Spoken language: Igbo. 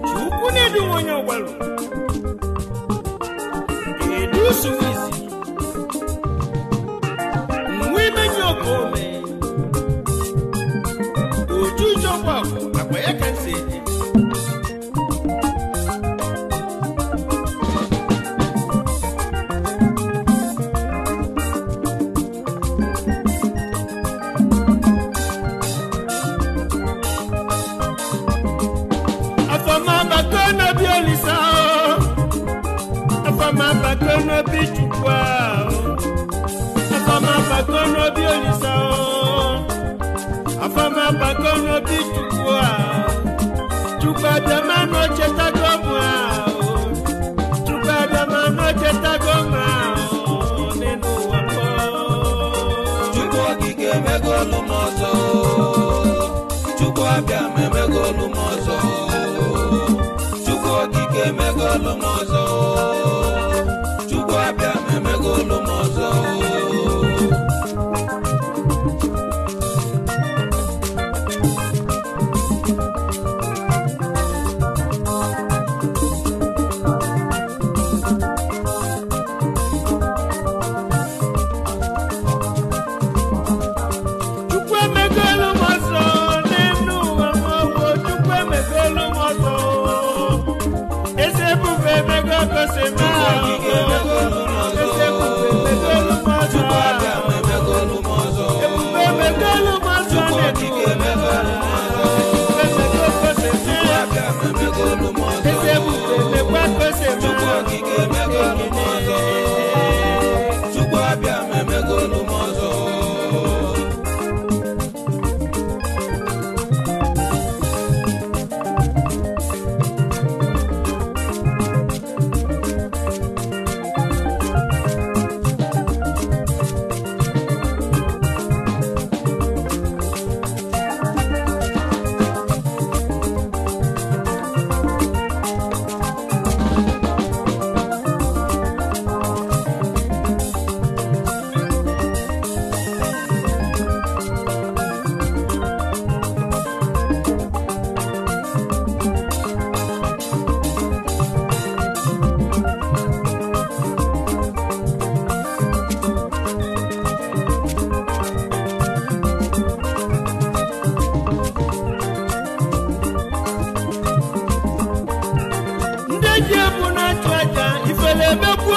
Chukwu na-edu onye ọgbalụ edu suwisi nwa imenye okome ojuju ọgbakọ agwa ya ka nsi eji. Afọmabako n'obi Olisa o, afọmabako n'obi Chukwu o, afọmabako n'obi Olisa o, afọmabako n'obi Chukwu o. Chukwu abịama n'ochetago m o, Chukwu abịama n'ochetago m o, n'elu ụwa m o. Chukwu okike emegolu m ọzọ, Chukwu abịa m emegolu m ọzọ, Chukwu okike emegolu m ọzọ, Chukwu abịa m emegolu m ọzọ. Chukwu emegolu m ọzọ n'elu ụwa m o, Chukwu emegolu m ọzọ. Eze ebube emego gosi m Chukwu ahụ. okike emegolu m ọzọ, Eze ebube emegolu m ọzọ. Chukwu abịa m emegolu m ọzọ, Ebube emegolu m ọzọ Chukwu n'elu okike ụwa. emegolu m ọzọ, Emego gosi m Chukwu ahụ. abịa m emegolu m ọzọ, Eze ebube emekwa gosi m Chukwu ahụ. okike emegolu m ọzọ, Chukwu abịa m emegolu m ọzọ. Ndị ji ebu na-achụ aja ifele emekwu